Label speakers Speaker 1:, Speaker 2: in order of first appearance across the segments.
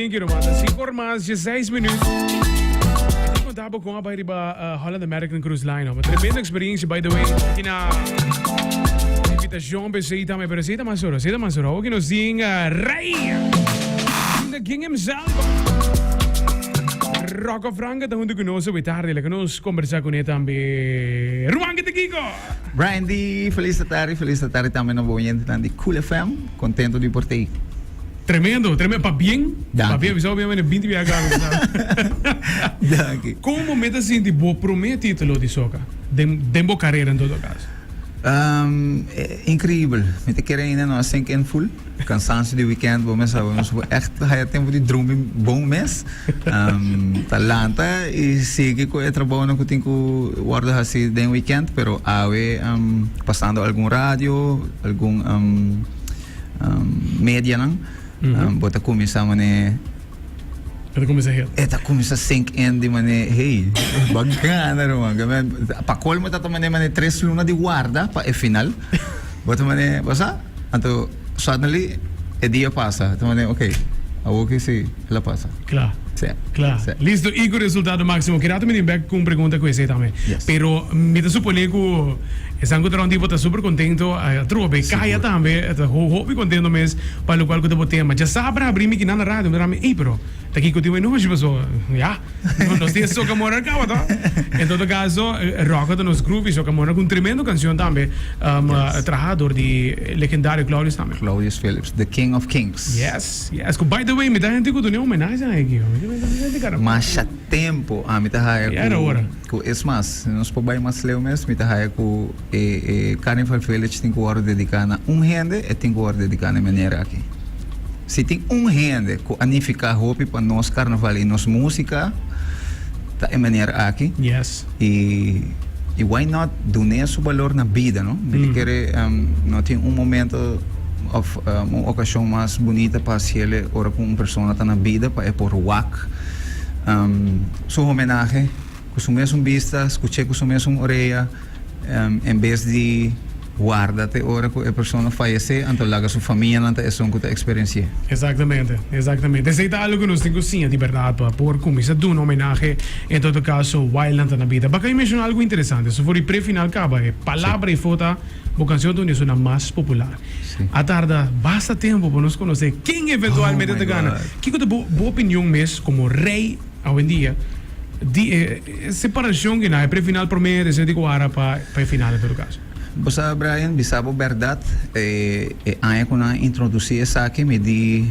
Speaker 1: Thank you, ruman. 5 or mas 16 minuut. Ik conta bo con a bay riba Holland American Cruise Line. Hoor. Tremendo experiencia, by the way. Aki na invitacion pe tambe, pero esey ta mas oro, esey ta mas oro. Awor ki nos tin Rey. The King himself. Rocco Franke ta hunto cu nos hoy tarde. Laga nos conversa con e tambe. Ruman, ke ta kiko?
Speaker 2: Brian D, feliz tarde, feliz tarde tambe na bo oyentenan di Cool FM. Contento di por t'ey.
Speaker 1: Tremendo, tremendo. Pabien.
Speaker 2: Danki.
Speaker 1: Pabien, mi sa obviamente 20 biaha caba mi sa.
Speaker 2: Danki.
Speaker 1: Como mi ta sinti bo prome titulo di soca den den bo carera en todo caso?
Speaker 2: Increibel. Mi ta kere ainda no a sink in full. Cansancio di weekend bo mes sabi nos por echt haya tempo di drumi bon mes. Ta lanta y sigui cu e trabounan cu tin cu wordo haci den weekend pero awe pasando algun radio, algun medianan bo ta cuminsa mane
Speaker 1: E ta cuminsa hit.
Speaker 2: E ta cuminsa sink in di mane hey bo a gana ruman pa colmo ta ta mane mane tres luna di warda pa e final bo ta mane bo sa anto suddenly e dia pasa ta mane ok awor ki si el a pasa.
Speaker 1: Kla.
Speaker 2: Sí.
Speaker 1: Kla.
Speaker 2: Sí.
Speaker 1: Listo y cu resultado maximo. Ki rato mi tin bek cu un pregunta cu esey tambe.
Speaker 2: Yes.
Speaker 1: Pero mi ta supone cu esnan cu ta rond tipo ta super contento atrobe. Kaya tambe ta hopi contento mes pa locual cu ta bo tema. Djasabra abri mi kinan na radio mi ta rami ey pero ta kico tin enoshi paso ya nos tin e soca mora caba to. En todo caso Rocco ta nos groovy soca mora cu un tremendo cancion tambe traha door di legendario Claudius tambe.
Speaker 2: Claudius Philips, the king of kings.
Speaker 1: Yes, yes. Cu by the way mi ta henti cu duna e homenahe aki.
Speaker 2: Masha tempo ami ta haya
Speaker 1: Ya era ora.
Speaker 2: cu es mas, nos por bay mas leu mes, mi ta haya cu e e Carnival Village tin cu wordo dedica na un hende, e tin cu wordo dedica na e manera aki. Si tin un hende cu a nifica hopi pa nos carnaval y nos musica, ta e manera aki.
Speaker 1: Yes.
Speaker 2: Y y why not dun'e su balor na bida, no? Mi ta kere no tin un momento of un ocasion mas bunita pa haciele ora cu un persona ta na bida pa e por wak su homenahe cu su mesun bista, scuch'e cu su mesun orea en bes di warda te ora cu e persona fayece anto laga su famianan ta esun cu ta experienci'e.
Speaker 1: Exactamente, exactamente. Esey ta algo cu nos tin cu siña di berdad pa por cuminsa duna homenahe en todo caso while nan ta na bida. Bacay menciona algo interesante, so for di pre-final caba e palabra y fota bo cancion ta un di esunnan mas popular. A tarda basta tempo pa nos conoce ken eventualmente ta gana. Kico ta bo opinion mes como rey awendia di e separacion cu nan, e pre-final prome despues di cu ara pa e final en todo caso?
Speaker 2: Bo sa Brian, bisa bo berdad e aña cu nan a introduci esaki mi di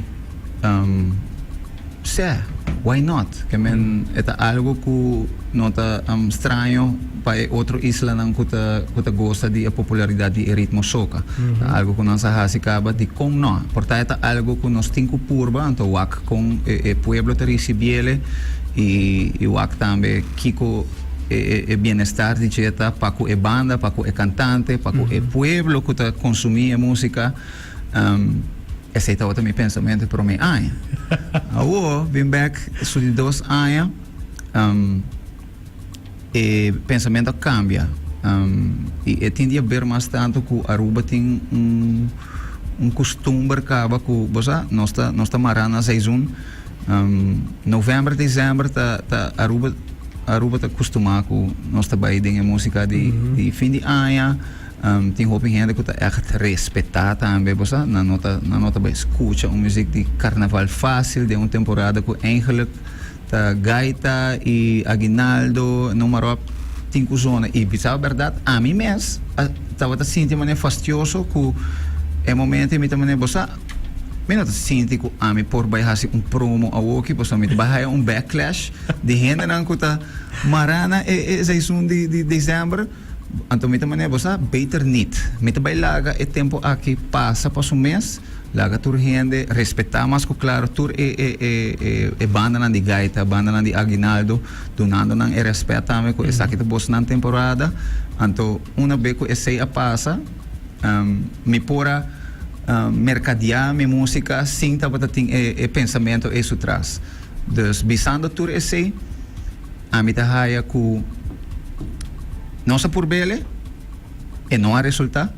Speaker 2: sè, why not? Ke men e ta algo cu no ta straño pa e otro islanan cu ta cu ta gosta di e popularidad di e ritmo soca. Ta algo cu nan sa haci caba, dicon no? Por ta e ta algo cu nos tin cu purba, anto wak con e pueblo ta ricibiele y wak tambe kico e bienestar di dje ta pa cu e banda, pa cu e cantante, pa cu e pueblo cu ta consumi e musica. Esey tabata mi pensamento e prome aña. Awor, bin bek su di dos aña, e pensamento a cambia. Y e tin di haber mas tanto cu Aruba tin un un costumber caba cu, bo sa, nos ta nos ta mara na seizoen. November, december ta ta Aruba Aruba ta costuma cu nos ta bay den e musica di di fin di aña. Tin hopi hende ku ta ègt respetá tambe, bo sa. Nan no ta, nan no ta bai skucha un muzik di karnaval fásil den un temporada ku eigenlik ta gaita i aguinaldo, noem maar op, tin ku zona. I bisa bèrdat, ami mes a tabata sinti manera fastioso ku e momento ei mi ta manera, bo sa, mi no ta sinti ku ami por bai hasi un promo awoki pasobra mi ta bai haya un backlash di hendenan ku ta mará na e e seizoen di di desèmber. Anto mi ta manera, bo sa, beter nit. Mi ta bai laga e tempu aki pasa pa su mes, laga tur hende respetá mas ku klaro tur e e e e e bandanan di gaita, bandanan di aguinaldo, dunando nan e rèspèt tambe ku esaki ta bosnan temporada. Anto una be ku esei a pasa, mi por a merkadiá mi músika sin tabata tin e e pensamentu ei su tras. Dus bisando tur esei. Ami ta haya ku nos a purbele, e no a resultá.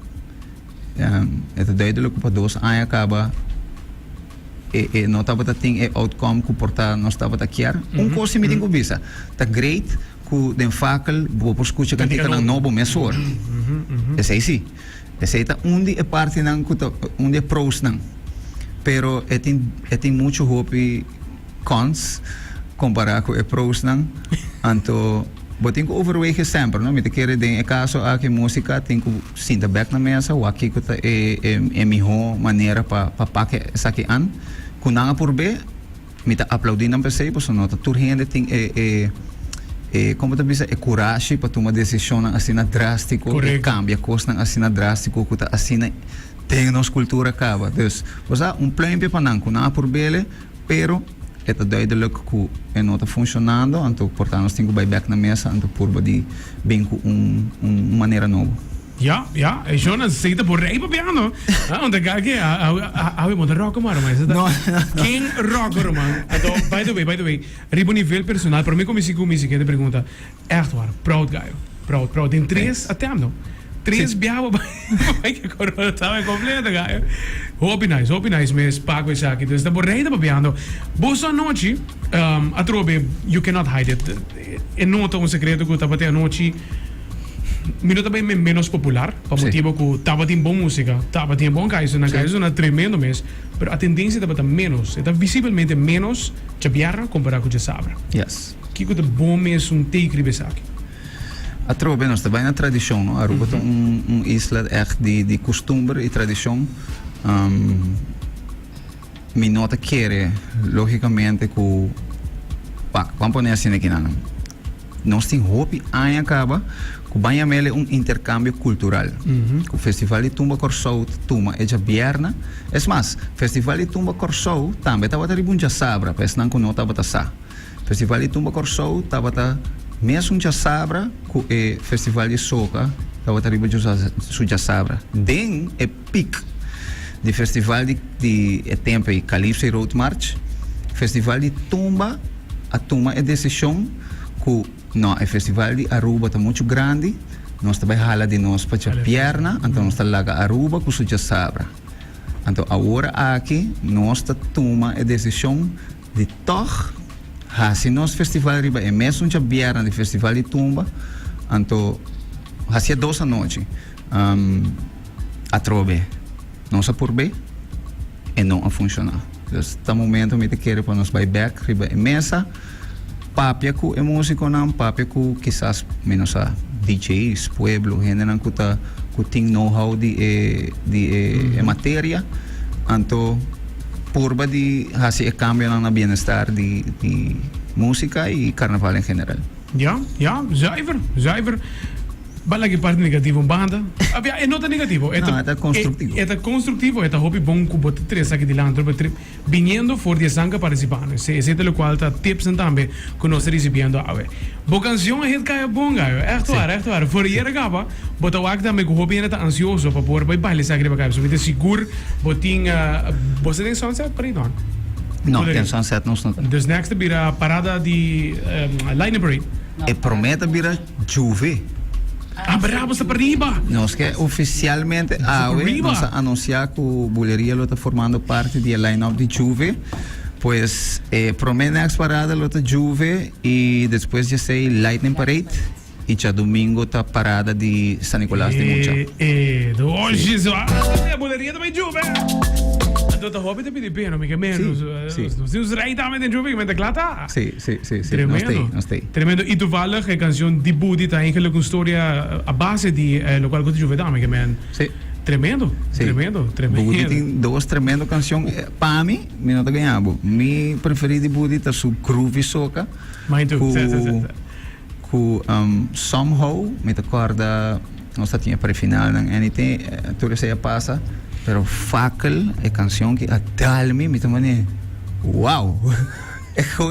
Speaker 2: E ta duidelijk ku pa dos aña kaba e e no tabata tin e outcome ku por ta nos tabata kier. Un kos si mi tin ku bisa, ta great ku den Fakel bo por skucha kantikanan nobo mesora. Esei si. Esei ta un di e partinan ku ta un di e prosnan. Pero e tin e tin muchu hopi cons kompará ku e prosnan. Anto bo tin ku overwege semper, no? Mi ta kere den e kaso aki músika tin ku sinta bèk na mesa wak kiko ta e e e mihó manera pa pa pak esaki an. Ku nan a purb'é. Mi ta aplaudí nan p'esei pasobra no ta tur hende tin e e e kon bo ta bisa e kurashi pa tuma desishonnan asina drástiko i kambia kosnan asina drástiko ku ta asina den nos kultura kaba. Dus, bo sa, un pluimpje pa nan ku nan a purb'ele, pero e ta duidelik ku e no ta funshonando, anto por ta nos tin ku bai bèk na mesa anto purba di bin ku un un manera nobo.
Speaker 1: Ja, ja, e Jonas sei ta por rei papiando. Ah, want ik ke awe mo ta rock maar maar.
Speaker 2: No, no, no.
Speaker 1: Ken rock man. Anto, by the way, by the way, riba nivel personal, prome ku mi sigui ku mi siguiente pregunta. Echt waar, proud guy. Proud, proud. Den tres attempt no. Tres biaha bo bai ke corona taba completo guy. Hopi nice, hopi nice mes Paco esaki. Dus ta por rei ta papiando. Boso anochi, um, atrobe, you cannot hide it. E no ta un secreto ku tabata e anochi Mi no ta bay menos popular pa motibo cu tabatin bon musica, tabatin e bon kaisernan, kaisernan tremendo mes, pero a tendencia tabata menos, e ta visibelmente menos djabièrnè compara cu djasabra.
Speaker 2: Yes.
Speaker 1: Kico ta bon mes un take riba esaki?
Speaker 2: Atrobe nos ta bay na tradicion, no? Aruba ta un un isla echt di di custumber y tradicion. Mi no ta kere logicamente cu wak, ban pone asina aki nan. Nos tin hopi aña caba cu ban yam'el un intercambio cultural. Cu Festival di Tumba Corsou ta tuma e djabièrnè. Es mas, Festival di Tumba Corsou tambe tabata riba un djasabra, pa esnan cu no tabata sa. Festival di Tumba Kòrsou tabata mesun djasabra ku e Festival di Soka tabata riba su djasabra. Den e pik di festival di di e tempu ei, Calypso i Road March, Festival di Tumba a tuma e desishon ku no, e festival di Aruba ta muchu grandi, nos ta bai hala di nos pa djabièrnè, anto nos ta laga Aruba ku su djasabra. Anto awor aki nos ta tuma e desishon Di tòg hasi nos festival riba e mesun djabièrnè di Festival di Tumba, anto hasié dos anochi. Atrobe nos a purb'é, e no a funshoná. Dus ta momento mi ta kere pa nos bai bèk riba e mesa, papia ku e músikonan, papia ku kisas mi no sa DJ's, pueblo, hendenan ku ta ku tin know how di e di e materia, anto. Purba di hasi e kambionan na bienestar di di músika i karnaval en general.
Speaker 1: Ja, ja, zuiver, zuiver. Ba laga e parti negativo un banda. Of ja, e no ta negativo. E ta,
Speaker 2: No, e ta konstruktivo.
Speaker 1: E, e ta konstruktivo, e ta hopi bon ku bo ta trese aki dilanti, bo ta biniendo for di esnan ku a partisipá. Esei, esei ta lokual ta tipsnan tambe ku nos ta risibiendo awe. Bo kansion a hit kaya bon, gayo. Ègt waar, ègt waar. For yera kaba. Bo ta wak tambe ku hopi hende ta ansioso pa por bai baila esaki riba kai. So mi ta sigur bo tin bo ta den Sunset Parade no?
Speaker 2: No, den Sunset nos no ta.
Speaker 1: Dus next ta bira parada di Lightning Parade.
Speaker 2: E prome ta bira Juve.
Speaker 1: Ah bravo sta pariba!
Speaker 2: Nos ke ofisialmente awe nos a anunsia ku Buleria lo ta formando parti di e line up di Juve. Pues e prome next parada lo ta Juve i despues di esei Lightning Parade. I djadumingo ta parada di San Nicolas di mucha.
Speaker 1: E, e, doshi so. Ah, buleria ta bai djuve. Anto ta hopi ta pidi pena, mi ke men.
Speaker 2: Sí, sí.
Speaker 1: Nos tin us rei tambe den djuve, ke men ta kla ta.
Speaker 2: Sí, sí, sí, sí.
Speaker 1: Tremendo.
Speaker 2: Nos t'ei, nos t'ei.
Speaker 1: Tremendo. I toevallig e cancion di Budi ta eigenlijk un storia a base di eh, locual cu ta djuve tambe, ke men.
Speaker 2: Sí.
Speaker 1: Tremendo,
Speaker 2: Sí.
Speaker 1: tremendo, tremendo.
Speaker 2: Budi tin dos tremendo cancion. Pa mi, mi no ta gaña bo. Mi preferi di Budi ta su Groovy Soca.
Speaker 1: Mine too.
Speaker 2: Cu,
Speaker 1: Sí, sí, sí, sí.
Speaker 2: Ku somehow mi ta kòrda nos ta tin e prefinalnan anything tur esei a pasa pero Fakkel e kanshon ki a dal mi mi ta mane wow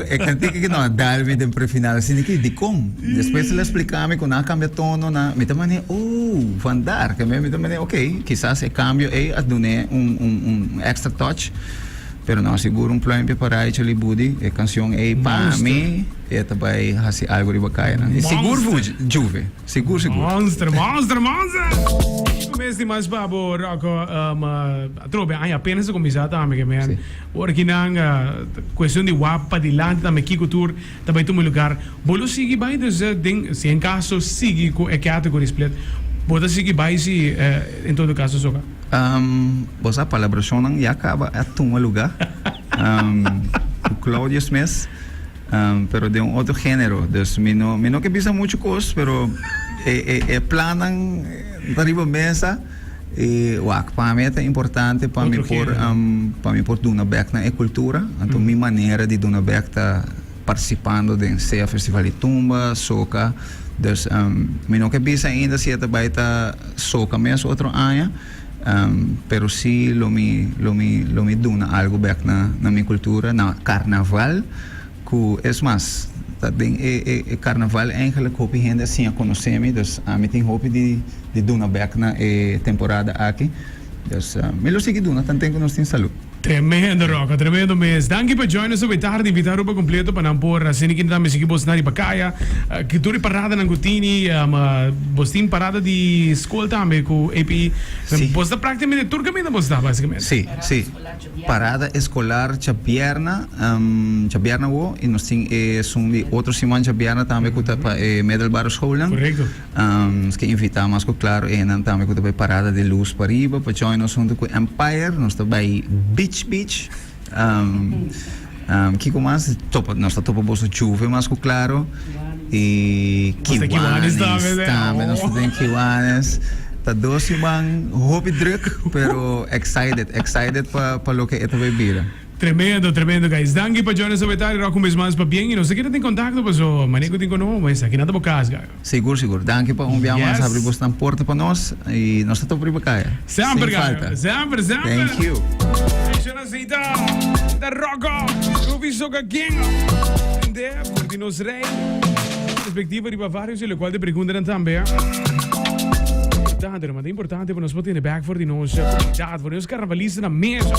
Speaker 2: e kantika ki no a dal mi den prefinal asina ki dikon despues el a splika mi ku nan a kambia tono nan mi ta mane oh vandaar mi ta mane ok kisas e kambio ei a dun'é un un extra touch. Pero no, sigur un pluimpje pa Raichel y Budi. E cancion ey pa mi e ta bay haci algo riba cayanan. Y sigur Juve. Sigur sigur.
Speaker 1: Monster, monster, monster! Kiko mes di mas pa bo, Rocco? Um, atrobe aña apenas a cuminsa tambe ke men.
Speaker 2: Si.
Speaker 1: Ora ki nan cuestion di wap padilanti tambe kiko tur ta bay tuma lugar. Bo lo sigui bay dus den, si en caso sigui cu e category split, bo ta sigui bay si en todo caso soca?
Speaker 2: Bo sa palabracionnan ya caba a tuma lugar cu Claudius mes, pero den un otro genero. Dus mi no mi no ke bisa mucho cos, pero e e e plannan ta riba mesa y wak pa mi ta importante pa mi por pa mi por duna bek na e cultura. Anto mi manera di duna bek ta participando den sea Festival di Tumba, Soca. Dus mi no ke bisa ainda si e ta bai ta Soca mes otro aña, pero si lo mi lo mi lo mi duna algo bek na na mi cultura, na carnaval, cu es mas ta den e e e carnaval eigenlijk hopi hende a siña conoce mi, dus ami tin hopi di di duna bek na e temporada aki, dus mi lo sigui duna tanten cu nos tin salud.
Speaker 1: Tremendo Rocco, tremendo mes. Danki pa join nos awe tardi. Invita Aruba completo pa nan por asina ki tambe sigui bos na riba caya. Ki tur e paradanan cu tini, bos tin parada di school tambe cu APE.
Speaker 2: Si.
Speaker 1: Bos ta practicamente tur caminda bos ta basicamente.
Speaker 2: Si, si. Parada escolar djabierna, djabierna awo y nos tin esun di otro siman djabierna tambe cu ta pa e middelbare schoolnan.
Speaker 1: Correcto.
Speaker 2: Nos ke invitá mas ku klaro enan tambe ku ta bai Parada di Lus pariba pa join nos huntu ku Empire. Nos ta bai Beach Beach. Kiko mas? Topa, nos ta topa boso Juve mas ku klaro. I Kiwanis tambe. Nos ta den Kiwanis. Ta dos siman hopi druk, pero excited, excited pa pa loke e ta bai bira.
Speaker 1: Tremendo, tremendo guys. Danki pa join nos awe tardi. Rock un bes mas pabien y nos ta keda den contacto paso mane cu tin cono esaki nan ta bo cas guy.
Speaker 2: Sigur, sigur. Danki pa un bia mas habri bosnan porta pa nos y nos ta topa riba caya.
Speaker 1: Semper
Speaker 2: Sin
Speaker 1: guy.
Speaker 2: falta.
Speaker 1: Semper, semper.
Speaker 2: Thank you.
Speaker 1: Acion así ta. Ta Rocco. Ruby Soca King. De por di nos rey. Perspectiva riba varios y lo cual te preguntan tambe. Importante, no? Importante pa nos por tene back for di nos comunidad, for di nos carnavalista na mesa.